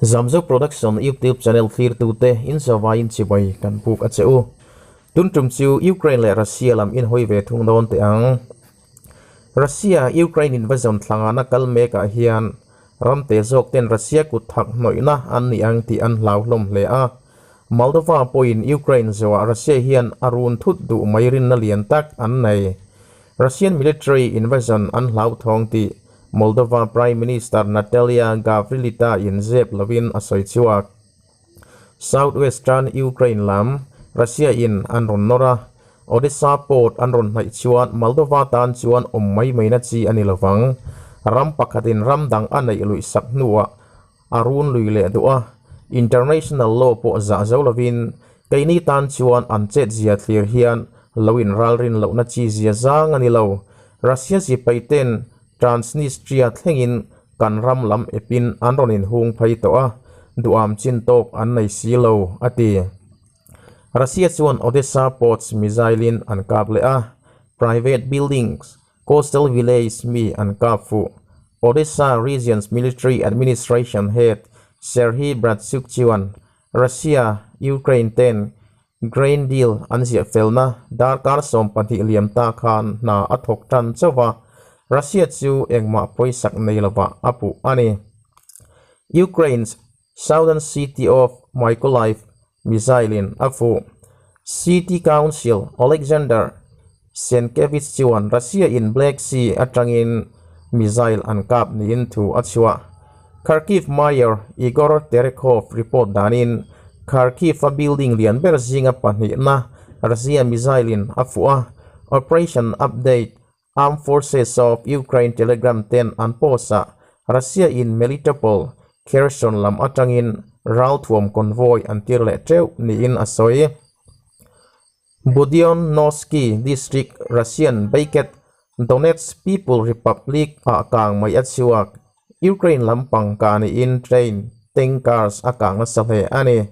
Zamzo Production YouTube channel thlirtute in zavaiin chibai kan buk a che u. Tun tum chu Ukraine leh Russia lam in hawi ve thung dawn teh ang. Russia Ukraine invasion thlangana kal mekah hian ram te zawk ten Russia kut thak hnawihna an ni ang tih an hlau hlawm hle a. Moldova pawhin Ukraine zawhah Russia hian a run thut duh mai rinna lian tak an nei. Russian military invasion an hlauthawng tih Moldova Prime Minister Natalia Gavrilita in zep lovin a sawi chhuak. Southwestern Ukraine lam Russia in an rawn nawr a, Odessa port an rawn hnaih chuan Moldova tan chuan awm mai mai na chi a ni lovang. Ram pakhatin ram dang a neih luih sak hnuah a run lui leh duh a, international law pawh zah zo lovin keini tan chuan an chet zia thlir hian lo inralrin lohna chi zia zang a ni lo. Russia sipai ten Transnistria thlengin kan ram lam epin an rawn inhung phei tawh a, duham chin tawk an nei si lo, a ti. Russia chuan Odessa ports missile-in an kap leh a, private buildings, Coastal village mi an kap fuh. Odessa region's military administration head Serhiy Bratchuk chuan Russia, Ukraine ten grain deal an ziah felna darkar 12 liam ta khan hna a thawk tan chauh a, Russia chu engmah pawisak nei lovah a puh a ni. Ukraine's southern city of Mykolaiv missile-in a fuh. City Council Oleksandr Senkevich chuan Russia-in Black Sea atangin missile an kap niin thu a chhuah. Kharkiv Mayor Igor Terekhov report danin Kharkiv-a building lian ber zinga pahnihna Russia missile-in a fuh a. Operation update Armed Forces of Ukraine Telegram ten an post ah Russia in Melitopol, Kherson lam atangin ralthuam convoy an tir leh teuh niin a sawi. Budyonnovsky District Russian Baket Donetsk People Republic ah kang mai a chhuak. Ukraine lampang kah niin train tankers a kang nasa hle a ni.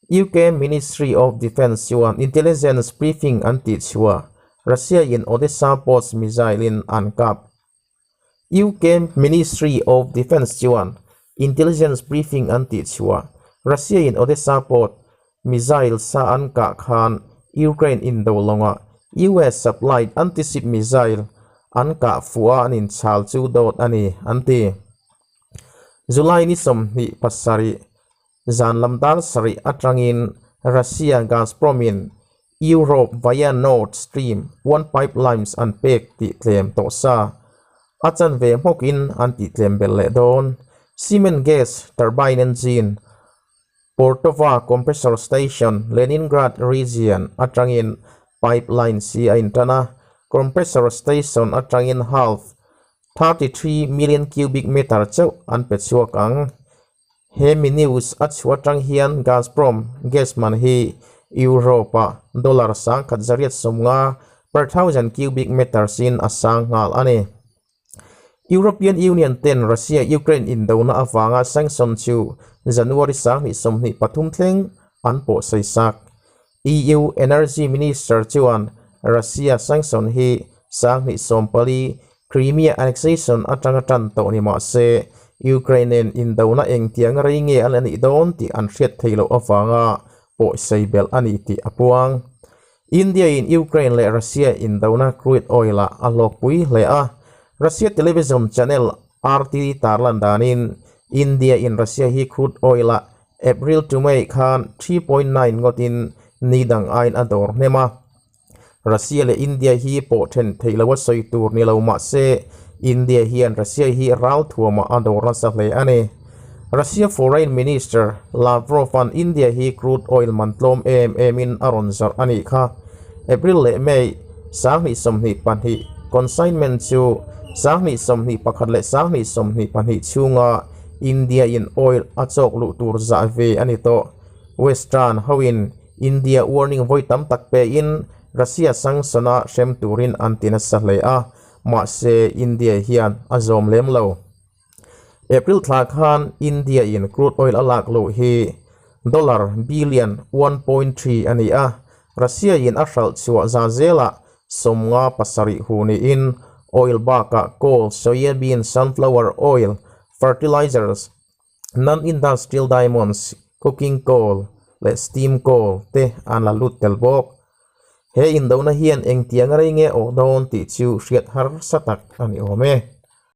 UK Ministry of Defence chuan intelligence briefing an tih chhuah Russia-in Odessa ports missile-in an kap. UK Ministry of Defence chuan intelligence briefing an tih chhuah Russia-in Odessa port missile sa an kah khan Ukraine indo lawngah US supplied anti-ship missile an kah fuh a an inchhal chu dawt a ni, an ti. July ni 27 Zan lam dar sarih atangin Russia Gazprom-in Europe via Nord Stream 1 pipelines an pek tih tlem tawh sa a chanve hmawkin an tih tlem belh leh dawn. Siemens gas turbine engine Portova compressor station, Leningrad region atangin pipeline si a intan a, compressor station atangin half, 33 million cubic meter chauh an pe chhuak ang. He mi news a chhuah atang hian Gazprom gas man hi Europe-ah dollar 1850 per thousand cubic meters in a sang nghal a ni. European Union ten Russia-Ukraine indona avanga sanction chu January 2023 thleng an pawh sawi sak. EU Energy Minister chuan Russia sanction hi 2014 Crimea annexation atanga tan tawh ni mah se, Ukraine nen indona engtiang rei nge a la nih dawn tih an hriat theih loh avanga pawhsei belh a ni tih a puang. India in Ukraine leh Russia indona crude oil ah a hlawkpui hle a, Russia television channel RT tarlan danin India in Russia hi crude oil ah April to May khan 3.9 ngawtin ni dang aiin a dawr hnem a. Russia leh India hi pawh then theih lo a sawi tur ni lo mah se India hian Russia hi ralthuamah a dawr nasa hle a ni. Russia Foreign Minister Lavrov-a'n India hi crude oil man tlawm em emin a rawn zarh a nih kha. April leh May 2022 consignment chu 2021 leh 2022 chhunga India-in oil a chawk luh tur zah ve a ni tawh. Western hoin India warning vawi tam tak pein Russia sanction-a hrem turin an ti nasa hle a, mahse India hian a zawm lem lo. April thla khan India-in crude oil a lak luh hi dollar billion 1.3 a ni a, Russia-in a hralh chhuah za zelah 57 hu niin oil bakah coal, soybean, sunflower oil, fertilizers, Non-industrial diamonds, coking coal leh steam coal te an la lut tel bawk. He indona hian engtiang rei nge awh dawn tih chu hriat harsa tak a ni awm e.